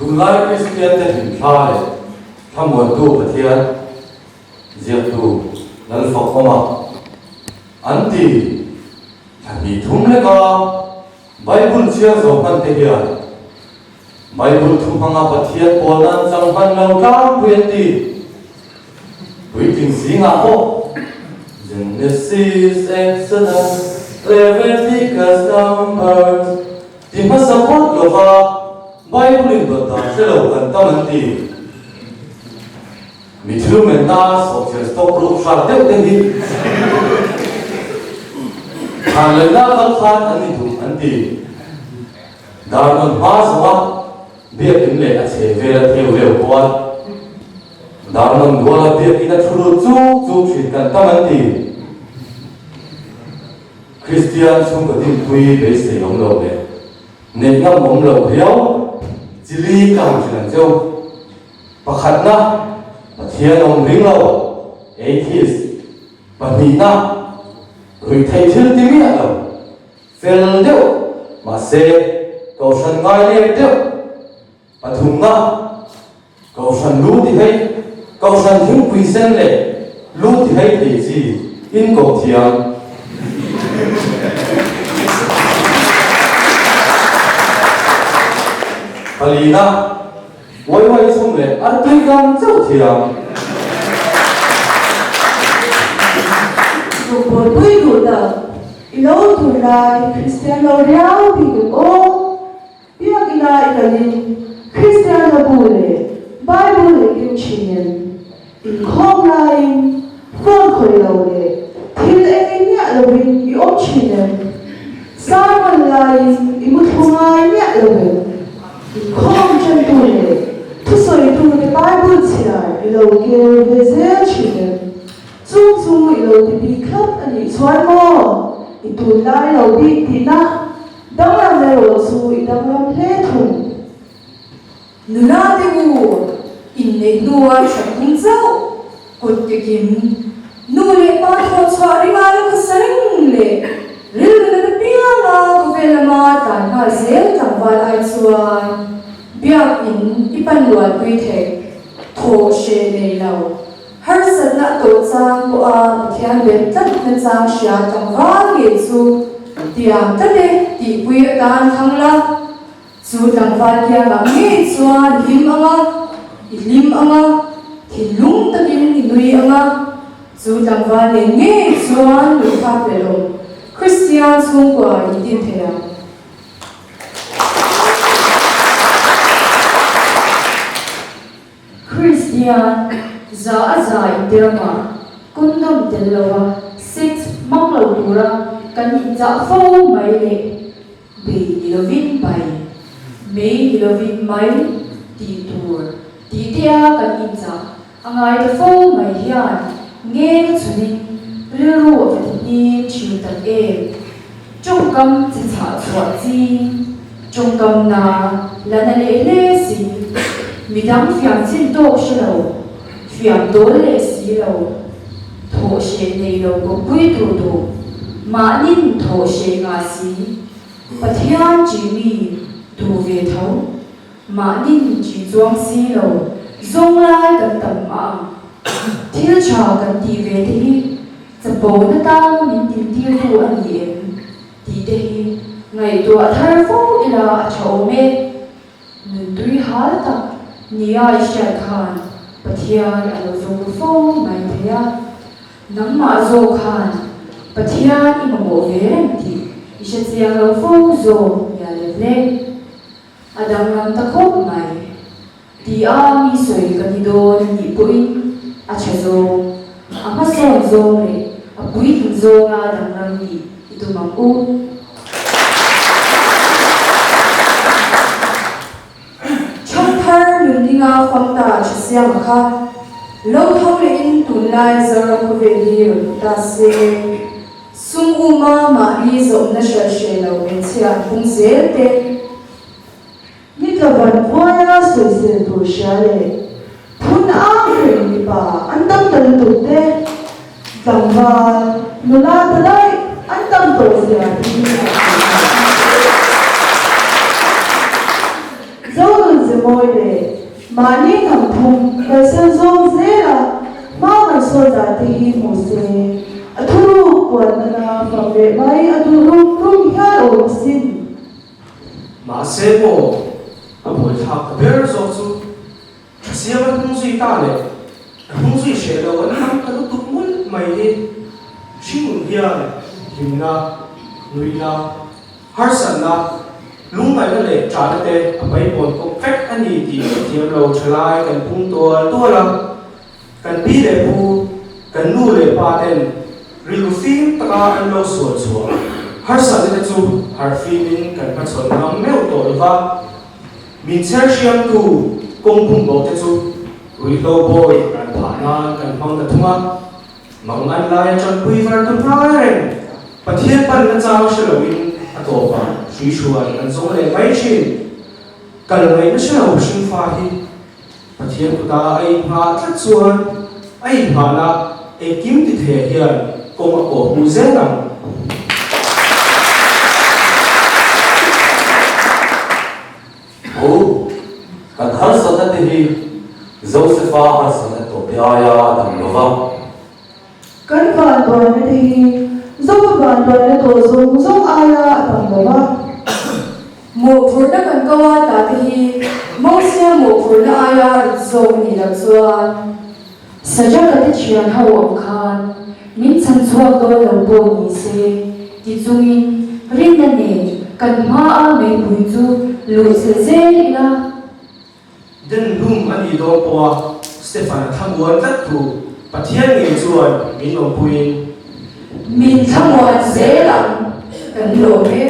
Tunlai Kristiante hlimthla leh thlamuantu Pathian ziaktu Lalfakawma an ti. Thla hnih thum leka Bible chhiar zawh hman te hian Bible thu hmanga Pathian pawl nan chang hman lo tlangpui an ti. Puitling zingah pawh Genesis, Exodus, Leviticus, Numbers ti hmasa phawt lova Bible in dawt dan hre lo kan tam an ti. Mi thil menna sawhchiar stock ruk hrat deuh te hi thlan laihna kal khan an ni duh an ti. Darnawn hma zawnga biakin leh a chheh vela theu veu kual Darnawn ruala biakin a thu lut chuk chuk thin kan tam an ti. Kristian chhungkaw dinpui beisei awm lo leh neih ngam awm lo riau chili ka han hrilh ang cheu. Pakhatna, Pathian awm ring lo, atheist. Pahnihna, ruihtheih thil ti miah lo, fel deuh, mahse kohhran ngai lek deuh. Pathumna, kohhran lu ti hei, kohhran thingpui sen leh lu ti hei thei chi in koh thiam. Palina, Uai uai chhung leh a tui kan chauh thiam. Lungpawlpui duh tak, i lo tur lai Kristian lo riau bik em aw? Biak ina i kalin Kristian la bu leh Bible leh keng thin em? Inkhawm laiin phone khawih lo leh thil eng eng miah lovin i awm thin em? Sermon laiin i mu thlu ngai miah lo em? Inkhawm tantu leh thusawitu te Bible chhiar i lo ker ve zel thin em? Chung chu i lo ti bik tlat a nih chuan maw? I tunlai lo bik tihna danglam erawh chu i danglam hle thung. Nula te u, inneih hnua that tum chauh, kut ke kim, nu leh pa thawh chhuah ringa la khawsa reng leh rilru nat apianga khawvel lama tlan nghal zel tlangval ai chuan biak in i pan lualpui theih, thawh hreh nei lo, harsatna a tawh chang pawha Pathian bet tlat nachang hria tlangval ngei chu tiang tlat e tihpui atan thlang la. Chu tlangval kiangah ngei chuan i hlim ang a, i hlim ang a, thinlung takin i nui ang a, chu tlangval nen ngei chuan lungphak leh lo Kristian chhungkua i din thei ang. Kristian za a za intirama condom tel lova sex hmang lo tura kan inchah fo mai leh Bei ni lovin bai, mei ni lovin mai tih tur tih te a kan inchah a ngai ta fo mai hian ngeng a chhunin rilru a va ti hnim thin tak em. Tawngkam chi chhah chhuah ching, tawngkam na la na leh hle si, midang fiam chin tawk hre lo, fiam dawl leh si lo, Thawh hreh nei lo kawppui tur duh, mahnin thawh hreh ngah si, Pathian ṭih mi duh ve tho, mahnin ṭih chuang si lo zawng lai kan tam mah ang. Thil ṭha kan tih ve te hi chapo na tang min tintirtu a ni em tih te hi ngaihtuah thar fo ila a ṭha awm e. Nuntui hal tak nia i hriat khan Pathian a lo zawng fo mai thei a, nangmah zawk khan Pathian i mamawh ve reng tih i hre chiang lo fo zawk nia let le. A danglam ta khawp mai. Ti a mi sawi ka ni dawn a nih pawhin a tha zawng, a hmasawn zawng leh a puitling zawnga danglam nih i tum ang u. Thangthar nunninga famta tha siama kha lo tho lehin tunlai Zoram khawvel hi rawn hmu ta se. Sum uma mahni zawmna hriat hreh lo hmeichhia an pung zel te. Ni tlavan vuaia sawisel tur hria leh phun ang reng mipa an tam ta lutuk te, tlangval, nula ta daih an tam tawh zia hi a hmu a. Zonun. ze mawi leh mahni hnam phung kalsan zawng zela hma kan sawn dan te hi hmu se, a thuruk puan nana fam leh mai a duh rum rum hial awm asin. Mahse maw, a buaithlak ta ber zawk chu Tha siam a hnung zui ta leh a hnung zui hreh lo an tam ta lutuk mawlh mai hi hringnun hian hlimna, nuihna, harsatna, lungngaihna leh ṭahna te a paipawn kawp vek a ni tih hrethiam lo ṭhalai kan pung tual tual a. Kan pi leh pu, kan nu leh pa ten rilru fim taka an lo sual chhuah harsatna te chu harhfimin kan hmachhawn ngam meuh tawh lova. Min chher hriamtu kawng bum bo te chu ruihhlo bawi kan phah nan kan hmang ta thung a, mang an lai atang pui var tu hnai reng Pathian pan na chang hre loin a tawpah hrui hruai kan zawng leh mai thin. Kal ngaihna hre lo hringfa hi Pathian kuta a inghah tlat chuan a inghahna engkim ti thei hian kawng a kawh hmuh zel ang. Pu, kan harsatna te hi Josefa harsatna tawh te aia a dam lo va. Kan vanduaina te hi Zofa vanduaina tawh zawng zawng aia a dam lo va. Mawhphurhna kan ko a ta te hi Mosia mawhphurhna aia rit zawk a nih loh chuan. Sajaka te thian ho ang khan min chhan chhuak dawn lo pawh ni se ti chungin rinna nen kan hmaa meipui chu luh chhe zel ila. Den lum a nih dawn pawha Stefan-a thlamuan tlat thu Pathian ngei chuan min awmpuiin. Min thlamuan zel ang kan lawm e.